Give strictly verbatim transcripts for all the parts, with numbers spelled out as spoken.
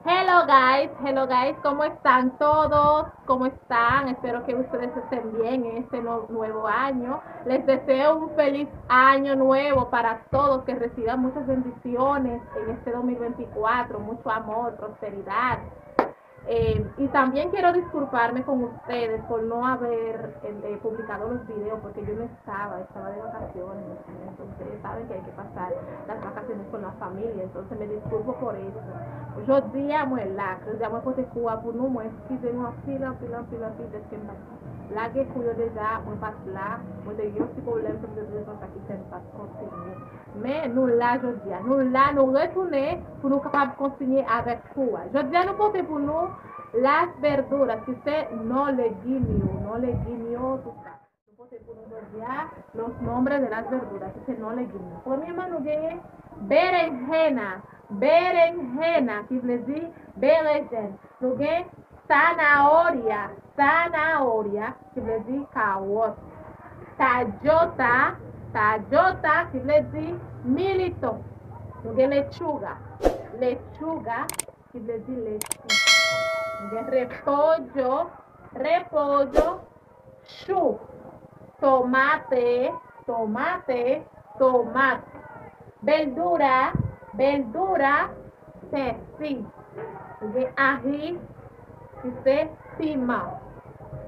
Hello guys, hello guys, ¿cómo están todos? ¿Cómo están? Espero que ustedes estén bien en este no- nuevo año. Les deseo un feliz año nuevo para todos, que reciban muchas bendiciones en este dos mil veinticuatro, mucho amor, prosperidad. Eh, y también quiero disculparme con ustedes por no haber eh, publicado los videos, porque yo no estaba, estaba de vacaciones. Entonces, ustedes saben que hay que pasar las vacaciones con la familia, entonces me disculpo por eso. Jodi a mwen la, jodi a mwen pote kou a pou nou, mwen eskize nou anpil, anpil, anpil, anpil, dèske m pa t lage kou yo deja, mwen pa t la, mwen te gen yon ti pwoblèm, se pou rezon sa ki fè m pa t kontinye. Men nou la jodi a, nou la, nou retounen pou nou kapab kontinye avèk kou a. Jodi a nou pote pou nou las verduras, ki se non legim yo, non legim yo, tout sa. Nou pote pou nou jodi a los nombres de las verduras, ki se non legim yo. Premyèman, nou genyen berenjena, berenjena, ki vle di berejèn. Nou gen zanahoria, zanahoria, ki vle di kawòt. Tayota, tayota, ki vle di militon. Nou gen lechuga, lechuga, ki vle di leti. Nou gen repollo, repollo, chou. Tomate, tomate, tomat. Verdura, verdura, pèsi. Nou gen ají, ki se piman.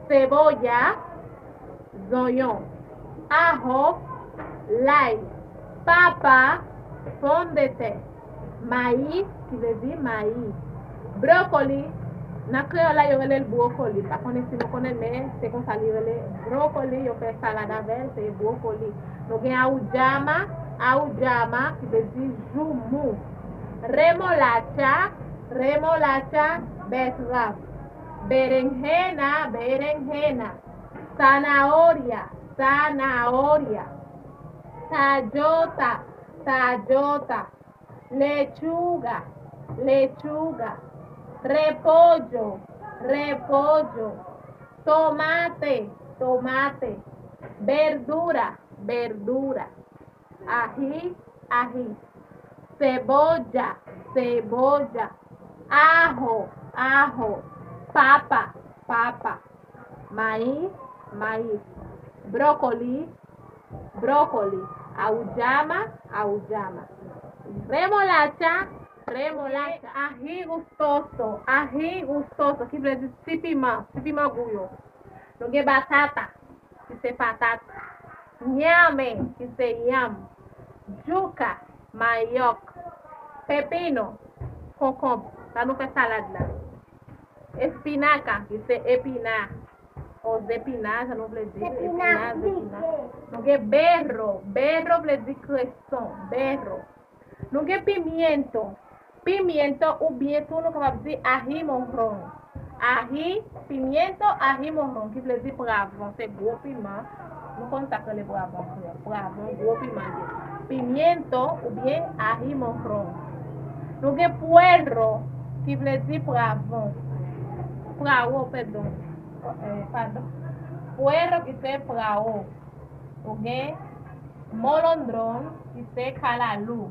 Cebolla, zonyon. Ajo, lay. Papa, pòmdetè. Mayi, ki vle di mayi. Brokoli, nan kreyòl la yo rele l bwokoli. M pa konnen si nou konnen, men se konsa li rele, brokoli, yo fè salad avè l, se bwokoli. Nou gen aujama, aujama, ki vle di joumou. Remolacha, remolacha, bètrav. Berenjena, berenjena. Zanahoria, zanahoria. Tayota, tayota. Lechuga, lechuga. Repollo, repollo. Tomate, tomate. Verdura, verdura. Ají, ají. Cebolla, cebolla. Ajo, ajo. Papa, papa. Mayi, mayi. Brokoli, brokoli. Aujama, aujama. Remolacha, remolacha. Ají gustoso, ají gustoso, ki vle di ti piman, ti piman gou yo. Nou gen batata, ki se patat. Ñame, ki se yanm. Yuca, mayòk. Pepino, konkonb. Sa nou fè salad la. Espinaca, ki se epina. O zepina, sa nou vle di. Epina, zepina. Nou gen berro. Berro vle di kreson. Berro. Nou gen pimiento. Pimiento oubyen tou nou kapab di ají morrón. Ají, pimiento, ají morrón, ki vle di pwavwon. Se gwo piman. Nou konn sa k rele pwavwon, frè. Pwavwon, gwo piman li ye. Pimiento oubyen ají morrón. Nou gen puerro, ki vle di pwavwon. Pwawo, pèdon. Eh, padon. Puerro ki se pwawo. Ou gen molondron, ki se kalalou.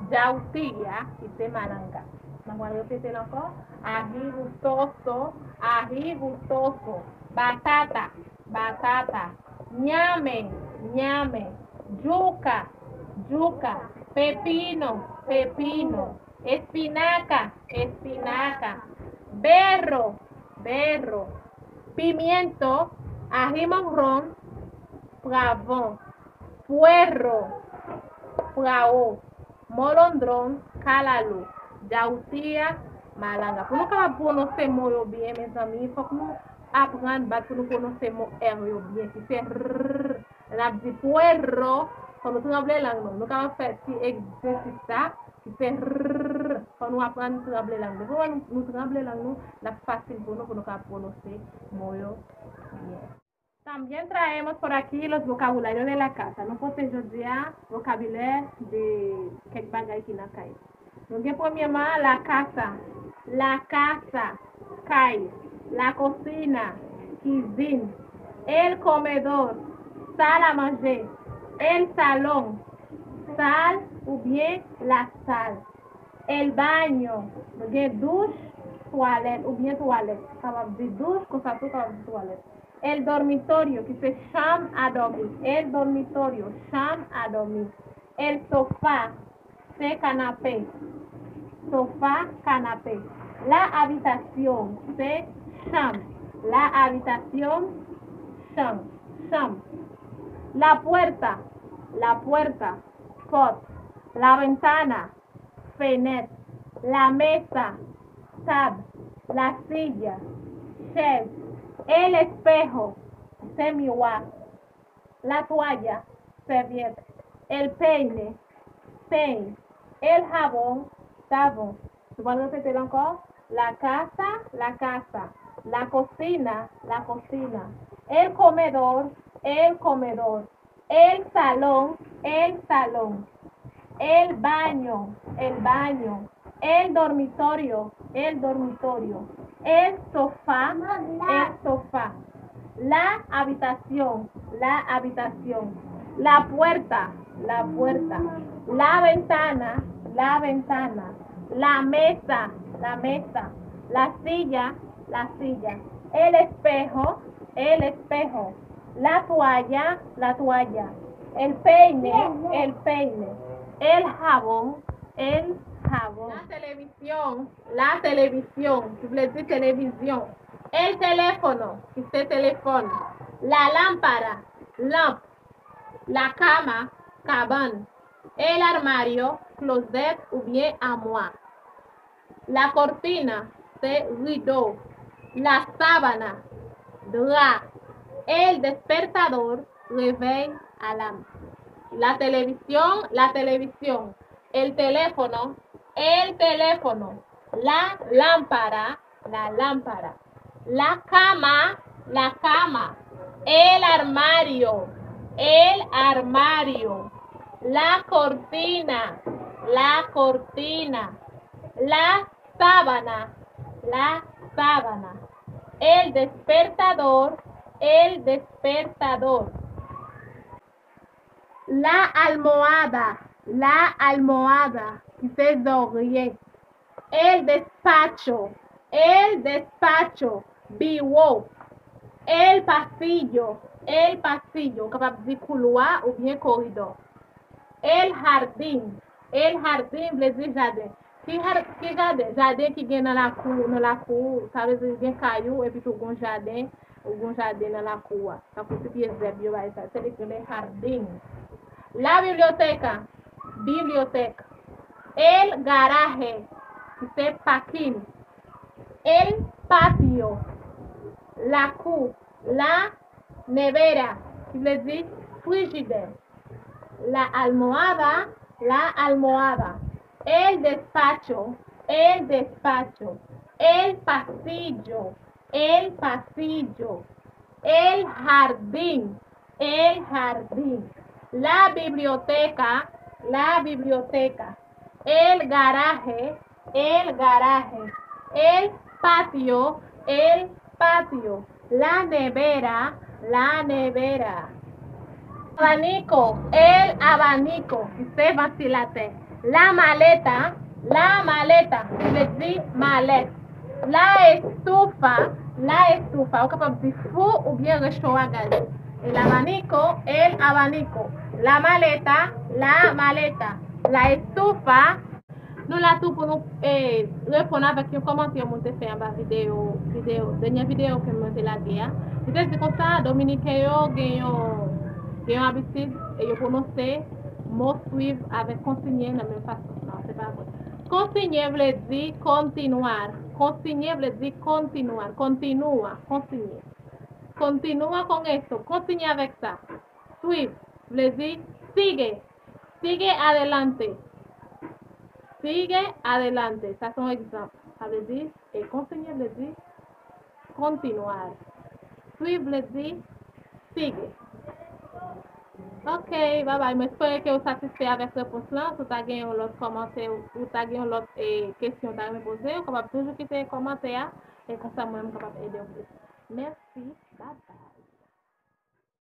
Djawtiya, ki se malanga. Mwen pral repete l ankò. Ají gustoso, ají gustoso. Batata, batata. Ñame, ñame. Yuca, yuca. Pepino, pepino. Espinaca, espinaca. Berro, berro. Pimiento, ají morrón, pwavwon. Puerro, pwawo. Molondron, kalalou. Djawtiya, malanga. Pou nou kapab pwononse mo yo byen, mezanmi, fòk nou aprann bat pou nou pwononse mo R yo byen, ki se rrrr. Lè n ap di puerro, fò nou tranble lang nou. Nou kapab fè ti egzèsis sa, ki se rrrr. Fò nou aprann tranble lang nou. Epi lè nou, nou tranble lang nou, l ap fasil pou nou, pou nou kapab pwononse mo yo byen. También traemos por aquí los vocabularios de la casa. Nou pote jodi a vokabilè de kèk bagay ki nan kay. Nou gen premyèman la casa, la casa, kay, la cocina, kizin, el comedor, sal a manje, el salón, sal oubyen la sal. El baño, gen douch, twalèt, oubyen twalèt. Kapab di douch, konsa tou kapab di twalèt. El dormitorio, ki se chanm a dòmi. El dormitorio, chanm a dòmi. El sofá, se kanape. Sofá, kanape. La habitación, se chanm. La habitación, chanm. Chanm. La puerta, la puerta, pòt. La ventana, fenèt. La mesa, tab. La silla, chèz. El espejo, se miwa. La toalla, sèvyèt. El peine, peny. El jabón, savon. Nou pral repete l ankò. La casa, la casa. La cocina, la cocina. El comedor, el comedor. El salón, el salón. El baño, el baño. El dormitorio, el dormitorio. El sofá, el sofá. La habitación, la habitación. La puerta, la puerta. La ventana, la ventana. La mesa, la mesa. La silla, la silla. El espejo, el espejo. La toalla, la toalla. El peine, el peine. El jabón, el jabón. La televisión, la televisión, ki vle di televizyon. El teléfono, ki se telefòn. La lámpara, lanp. La cama, kabann. El armario, klozèt oubyen amwa. La cortina, se rido. La sábana, dra. El despertador, réveil, alarme. La televisión, la televisión. El teléfono, el teléfono. La lámpara, la lámpara. La cama, la cama. El armario, el armario. La cortina, la cortina. La sábana, la sábana. El despertador, el despertador. La almohada, la almohada, ki se zòrye. El despacho, el despacho, biwo. El pasillo, el pasillo, ou kapab di koulwa oubyen koridò. El jardín, el jardín vle di jaden. Ki, ki jaden? Jaden ki gen nan lakou, nan lakou, sa vle di gen kay ou epi tou gon jaden, ou gon jaden nan lakou a. Tankou ti pye zèb yo bay sa, se li ki rele jardín. La biblioteca, bibliyotèk. El garaje, ki se pakin. El patio, lakou. La nevera, ki vle di frijidè. La almohada, la almohada. El despacho, el despacho. El pasillo, el pasillo. El jardín, el jardín. La biblioteca, la biblioteca. El garaje, el garaje. El patio, el patio. La nevera, la nevera. Abanico, el abanico, ki se vantilatè. La maleta, la maleta, ki vle di malèt. La estufa, la estufa, ou kapab di fou oubyen recho a gaz. El abanico, el abanico. La maleta, la maleta. La estufa. Nou la tou pou nou, eh, reponn avèk yon kòmantè moun te fè anba videyo, videyo, dènye videyo ke mwen te lage a. Li te di konsa, Dominiken yo gen yon, gen yon abitid, e yo pwononse mo suivre avèk continuar nan menm fason. Non, se pa vre. Continuar vle di continuar. Continuar vle di continuar. Continua, continuar. Continua con esto. Kontinye avèk sa. Suivre vle di sigue. Sigue adelante. Sigue adelante. Sa se yon egzanp. Sa vle di, e continuar vle di continuar. Suivre vle di sigue. Ok, bye bye. Mwen espere ke w satisfè avèk repons lan. Si w ta gen yon lòt kòmantè, ou ta gen yon lòt, eh, kesyon w ta renmen poze, ou kapab toujou kite kòmantè a. E konsa mwen, m kapab ede w plis. Mèsi. Bye bye.